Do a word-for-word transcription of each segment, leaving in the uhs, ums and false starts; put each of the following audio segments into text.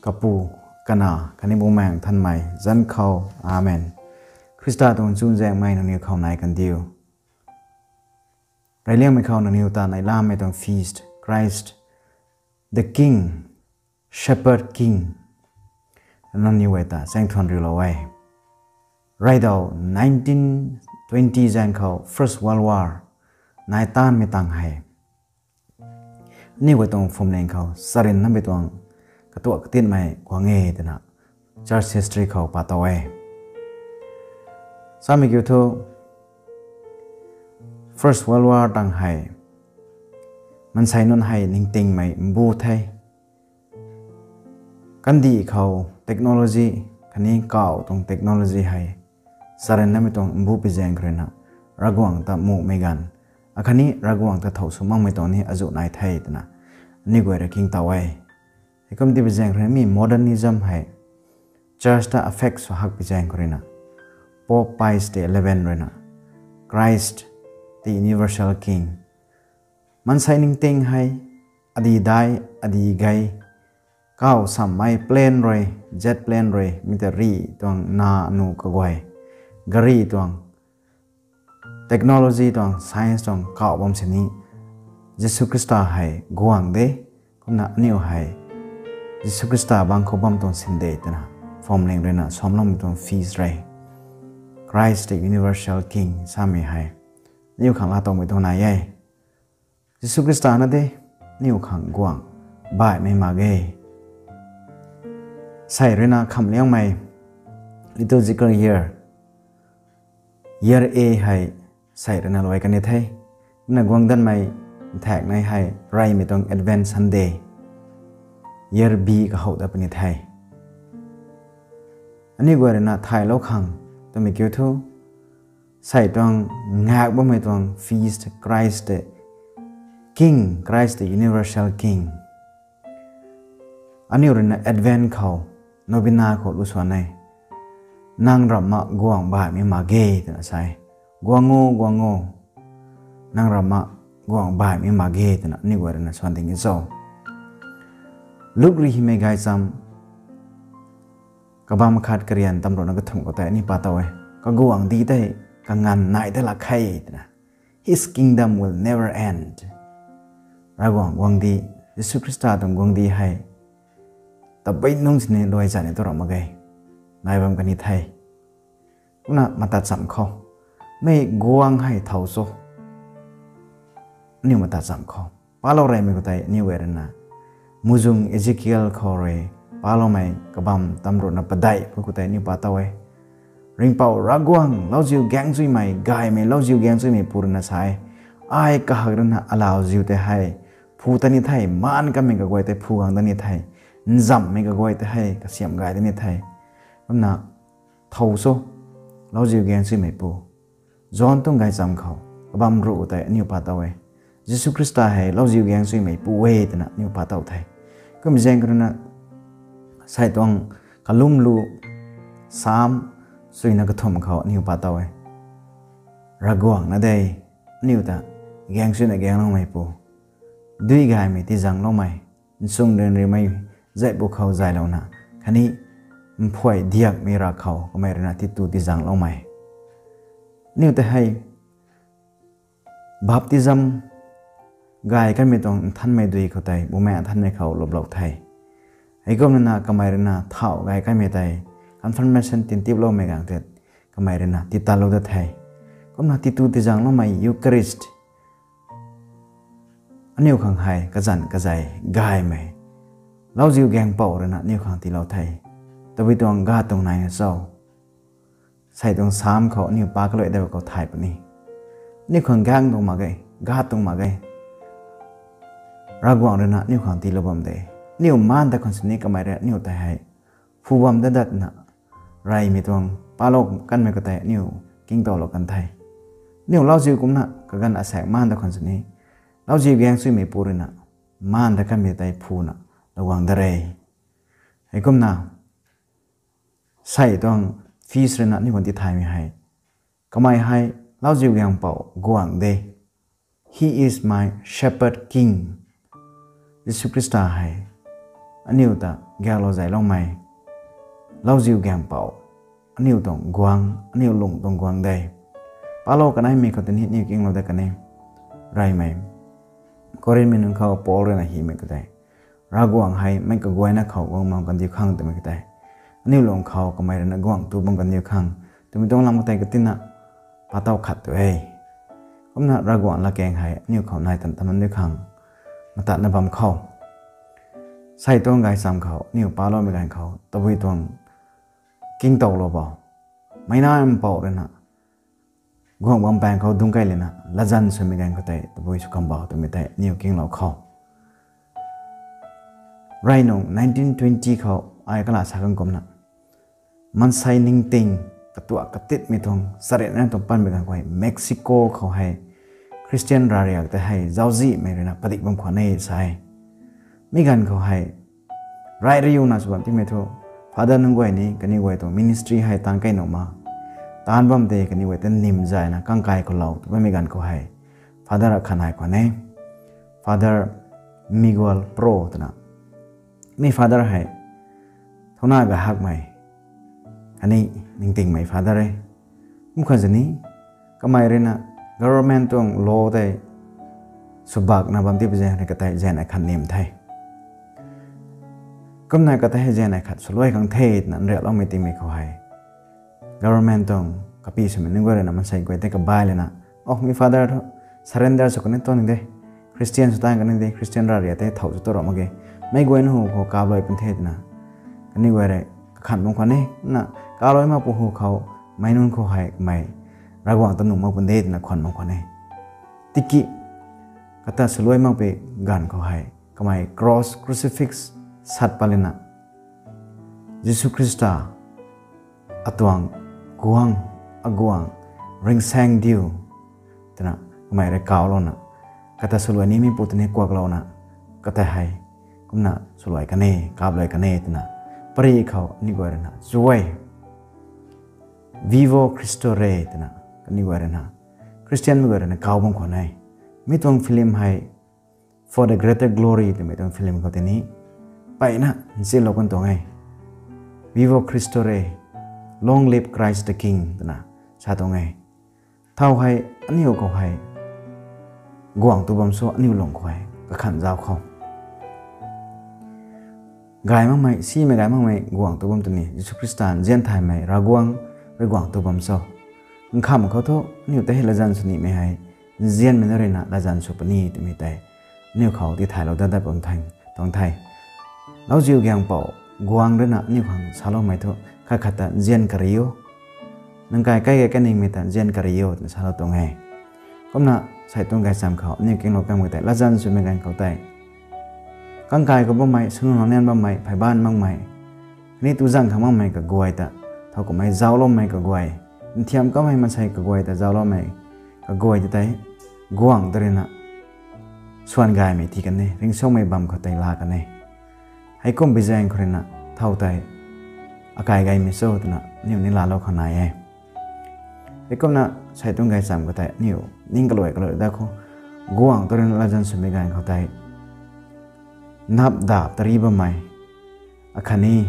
Kapu, Kanac khatni Bumaengh Nthanmei zanc khou. Amen. Khrista tuang chuzaenghmei nangniw khou nai kandiu. Reyliangmei khou nangniw ta neihlamei tuang feast, Christ the King, Shepherd King, nangniw guay ta chaeng thuan riulou e. Rideau nineteen twenty zaeng khou First World War nai tanmei tang hei aniw guay tuang phwamling khou charynmei tuang katuak katinmei guang e twna church history khou pa tow e. Samei kiu thu, First World War tang hei maansei nunc hei ningtingmei mbu the. Kandih khou technology khatni kauh tuang technology hei charynmei tuang mbu pi zaeng khou ruina Ravguangc ta muhmei ganv, akhatni Ravguangc ta thow sw makmei tuang ni azuh nai the twna aniw guay rui king tow e. Heikum ti pi zaeng khou ruina mi modernism hei church ta affect sw hak pi zaeng khou ruina Pope Pius the eleventh ruina Christ the Universal King, maansei ningting hei adi dai, adi gei, kauh sammei plane rui, jet plane rui, mi ta rih tuang na nu kaguay, gari tuang, technology tuang, science tuang kauh bam sini Jisu Khrista hei guang de. Kumna aniw hei Jisu Khrista bangc khou bam tuang sin de twna phwamling ruina samloumei tuang feast rui Christ the Universal King samei hei aniw khang laa towmei tuang nai e. Jisu Khrista na de aniw khang guang baihmei mak ge. Sei ruina khamliangmei liturgical year, year A hei sei ruina luai kan ni the. Kumna guang danmei nthaekc nei hei reymei tuang Advent Sunday, year B kahou dat puni the. Aniw guay ruina thaylou khang twmei kiu thu, sei tuang ngak bammei tuang feast, Christ the King, Christ the Universal King. Aniw ruina Advent khou, novena khou lu swan e. Nang ramh ma guang baihmei mak ge twna sa e. Guang o, guang o. Nang ramh ma guang baihmei mak ge twna aniw guay ruina swan ding e cho. Luk rui hymei gaychamv, kabamv khat karian tamruhna kathumh khou tei aniw pa tow e. Kaguangcdic tei kanganv nai dat lak khe twna. His kingdom will never end. Ravguangc guangcdic, Jisu Khrista tuang guangcdic hei tabui nungc sini luai zat ni tu ramh mak ge. Nai bam kan ni the. Kumna mata chamv khou, mei guang hei thow cho, aniw mata chamv khou palou reymei khou tei aniw guay ruina muhzwng Ezekiel khou rui paloumei kabamv tamruhna padeih khou tei aniw pa tow e. Ringhpouc Ravguangc, lauziu gaengcchuimei, gaymei lauziu gaengcchuimei pu ruina sa e, ai kahak ruina alauziu tei hei phu ta ni the, maan kanmei kaguay tei phu gang ta ni the, nzamhmei kaguay tei hei kasiamh gay ta ni the. Kumna thow cho, lauziu gaengcchuimei pu. John tuang gaychamv khou kabamv ruh tei aniw pa tow e. Jisu Khrista hei lauziu gaengcchuimei pu e twna aniw pa tow the. Kum zaeng khou ruina sei tuang kalum lu, Psalm chuina kathumh khou aniw pa tow e. Ravguangc na de aniw ta gaengcchuina gaengloumei pu, dui gaymei tizangloumei, nchung ryanrimei zaihpu khou zaylouna khatni mphuay diakmei ra khou kamei ruina titu tizangloumei. Aniw tei hei baptism gay kanmei tuang nthanmei dui khou tei Bumaengh Nthanmei khou luplou the. Heikumna kamei ruina thauh gay kanmei tei confirmation tintiploumei gang tei kamei ruina titatlou dat the. Kumna titu tizangloumei Eucharist, aniw khang hei kazanc kazei gaymei lauziu gaengpouc ruina aniw khang tiilou the. Tabui tuang ga tuang nai na cho? Sei tuang Psalm khou aniw pa kaluai dat khou thay puni. Aniw khang gaeng tuang mak ge, ga tuang mak ge. Ravguangc ruina aniw khang tiilou bam de. Aniw maan ta khwan sini kamei rui aniw tei hei phu bam dat datna reymei tuang palou kanmei khou tei aniw kingtowlou kan the. Aniw lauziu kumna kaganv asaekc maan ta khwan sini lauziu gaengcchuimei pu ruina maan ta kanmei tei phuna lou guang dat re. Heikumna sei tuang feast ruina aniw khang tithaymei hei, kamei hei lauziu gaengpouc guangc de. He is my shepherd king. Jisu Khrista hei aniu ta gaeklou zayloumei lauziu gaengpou, aniu tuang guangc, aniu lung tuang guangc de. Palou kaneimei khou tini aniu kinglou dat kan e. Reymei Korinthmei nunc khou Paul rui na hymei khou tei, Ravguangc hei meic kaguayna khou guang bam kandiu khang twmei khou tei, aniu lung khou kamei rui na guangc tu bam kandiu khang twmei tuang lam khou tei katina pa taw khat tu e. Kumna Ravguangc latkaeng hei aniu khou nai tan tan diu khang matatna bam khou, sei tuang gaychamv khou aniu paloumei ganv khou tabui tuang kingtowlou bo, meic nai mpouh rui na guangc bam paeng khou dungc kei lana latzan swmei ganv khou tei tabui sw kam bo twmei tei aniw kinglou khou, rey nung nineteen twenty khou ai kala sa khang kumna, maansei ningting katuak katitmei tuang charynna tuang panmei ganv khou hei Mexico khou hei Christian rariak tei hei zauczihmei rui na padik bam khwan e sa e. Mi ganv khou hei rey riuna sw bam timei thu, Father nunc guay ni kaniw guay tuang ministry hei taanc kei nuh ma, taanc bam tei kaniw guay ta nim zayna kangkai khou lou tw bammei ganv khou hei Father akhat nai khwan e, Father Miguel Pro twna. Mi Father hei thouna gay hakmei khatni ningtingmei Father e. Kum khwan sini kamei rui na government tuang law tei swbakna bam ti pui zaeng rui katei zaeng akhat nim the. Kumna katei hei zaeng akhat swluai khang the twna nriakloumei tingmei khou hei government tuang kapi swmei nunc guay rui na maansei guay tei kabai lana, oh, mi Father thu surrender sw kani tuang de, Christian sw tan kani de, Christian rariak tei thow sw tu ra mak ge, meic guayna hu khou kaplui pun the twna kaniw guay rui kakhan bam khwan e. Na kaplui mak pu hu khou meic nunc khou hei kamei Ravguangc ta nuh mak pun de twna khwan bam khwan e. Tiki kata swluai makpui ganv khou hei kamei cross, crucifix sat pat lana, Jisu Khrista atuang guangc, aguangc ringsaeng diu twna kamei rui kauclouna, kata swluai nimei pu tini kuaklouna, kata hei kumna swluai kan e, kaplui kan e twna pary khou aniw guay rui na chuy, Viva Cristo Rey twna kaniw guay rui na, Christianmei guay rui na kau bam khwan e. Mi tuang film hei For the Greater Glory twmei tuang film khou tini mpeyna nchilou kan tuang e. Viva Cristo Rey, Long Live Christ the King twna sa tuang e. Thow hei aniw khou hei guangc tu bam cho, aniw lung khou hei kakhan zauc khou gay makmei, simei gay makmei guangc tu bam tw ni, Jisu Khrista nzian thaymei Ravguangc rui guangc tu bam cho. Nkham khou thu aniw tei hei latzan sw nimei hei nzianmei na rui na latzan sw puni twmei tei aniw khou tithaylou dat dat bam tuang the. Lauziu gaengpou guangc rui na aniw khang saloumei thu, khat khat ta nzian kari o, nang kai kai gay kaningmei ta nzian kari o twna salou tuang e. Kumna sei tuang gaychamv khou aniw kinglou kanmei tei latzan swmei ganv khou tei kangkai khou bammei, swnu nau nian bammei, pheyban makmei, khatni tuzang khang makmei kaguay ta, thow kummei zaucloumei kaguay, nthiam kamei maansei kaguay ta zaucloumei kaguay ta tei guangc ta rui na swan gaymei ti kan e, ringcsuangmei bam khou tei laa kan e. Heikum bi zaeng khou rui na thow tei akai gaymei cho twna aniw ni laalou khang nai e. Heikumna sei tuang gaychamv khou tei aniw ning kaluai kaluai dat khou, guangc tu rui na latzan swmei ganv khou tei nap dap tari bammei, akhatni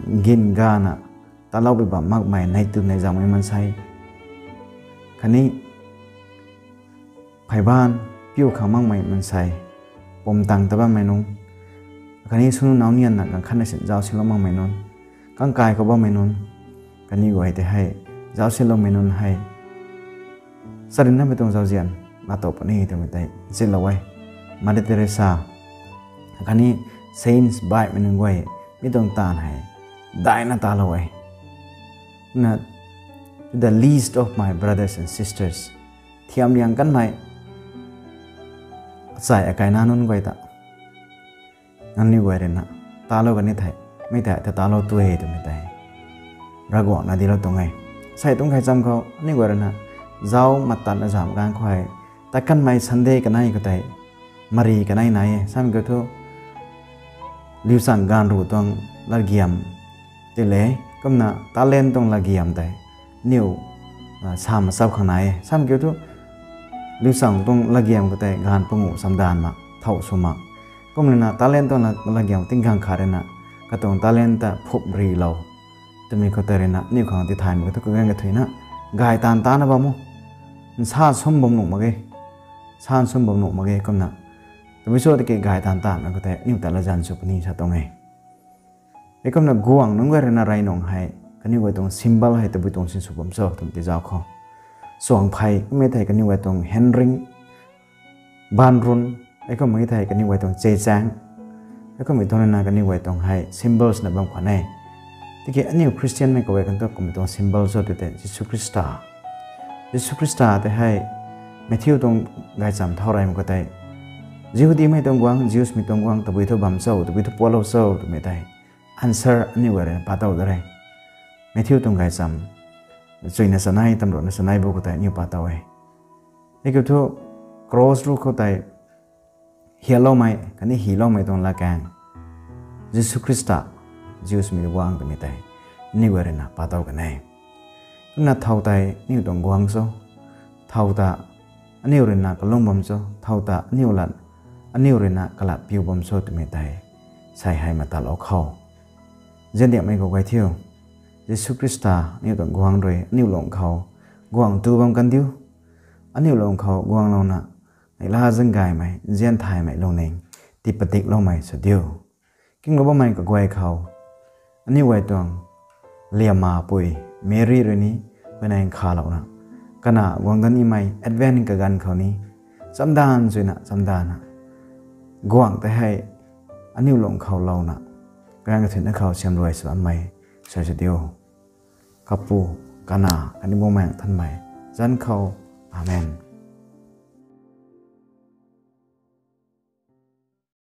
ngin gana taloupui bam makmei, nei tu nei zangmei maansei, khatni pheyban piu khang makmei maansei, pumtang ta bammei nunc, khatni swnu nau nianna ganv khatna sin zauc sinlou makmei nunc, kangkai khou bammei nunc, kaniw guay tei hei zauc sinloumei nunc hei charynna mei tuang zauzian laa tow puni twmei tei nchilou e. Mother Teresa, khatni saints baihmei nunc guay mi tuang taanv hei daihna talou e. Na, to the least of my brothers and sisters, thiam liang kanmei achai akaina nunc guay ta aniw guay rui na talou kani thei, mi tei ta talou tu e twmei tei Ravguangc na dilou tuang e. Sei tuang gaychamv khou aniw guay rui na zauc matatna zam ganv khou hei tat kanmei Sunday kanei khou tei mari kanei nai e. Samei kiu thu liuchang gaanv ruh tuang latgiam ti le, kumna talent tuang latgiam tei aniw sa machau khang nai e. Samei kiu thu liuchang tuang latgiam khou tei gaanv panguh chamdanv mak, thow sw mak, Kumna talent tuang la, lagiam tinggang khat ruina katuang talent ta phum rilou twmei khou tei ruina aniu khang tithaymei kathu kaganv kathuina gay taanv taanna bam o. Nsa sum bam nuh mak ge, sa sum bam nuh mak ge kumna. Tabui cho tiki gay taanv taanmei khou tei aniu ta latzan sw puni sa tuang e. Heikumna guangc nunc guay ruina rey nung hei kaniw guay tuang symbol hei tabui tuang sinsw bam cho twmei tei zauc khou, suangphey kummei thei kaniw guay tuang henring, baanv run, heikummei thei kaniw guay tuang chechaeng, heikummei tuang ruina kaniw guay tuang hei symbols na bam khwan e. Tiki aniu Christianmei kaguay khang tu kummei tuang symbol cho tw tei Jisu Khrista, Jisu Khrista tei hei Matthew tuang gaychamv thau reymei khou tei Jihudimei tuang guangc, Jewsmei tuang guangc tabui thu bam cho, tabui thu pualou cho twmei tei answer aniu guay ruina patow da re. Matthew tuang gaychamv chuina chanei, tamruhna chanei bu khou tei aniu patow e. Heikiu thu cross ru khou tei hialoumei khatni hyloumei tuang latkaeng Jisu Khrista, Jewsmei tuang guangc twmei tei aniu guay ruina patow kan e. Kumna thow tei aniu tuang guangc cho, thow ta aniu ruina kalung bam cho, thow ta aniu lat, aniu ruina kalat piu bam cho twmei tei sei hei matalou khou, nziandiakmei khou guay thiu, Jisu Khrista aniu tuang guangc rui aniu lung khou guangc tu bam kan diu. Aniu lung khou guanglouna neihla zaeng gaymei, nzian thaymei lungning tii padikloumei sw diu. Kinglou bammei kaguay khou aniu guay tuang liammapui Mary rui ni huayney nkhalouna, kanac guang dat nimei Advent kaganv khou ni chamdanv suina chamdanvna guangc tei hei aniu lung khou louna kaganv kathuina khou siamruai sw bammei sw sw diu. Kapu, Kanac khatni Bumaengh Nthanmei zanc khou. Amen.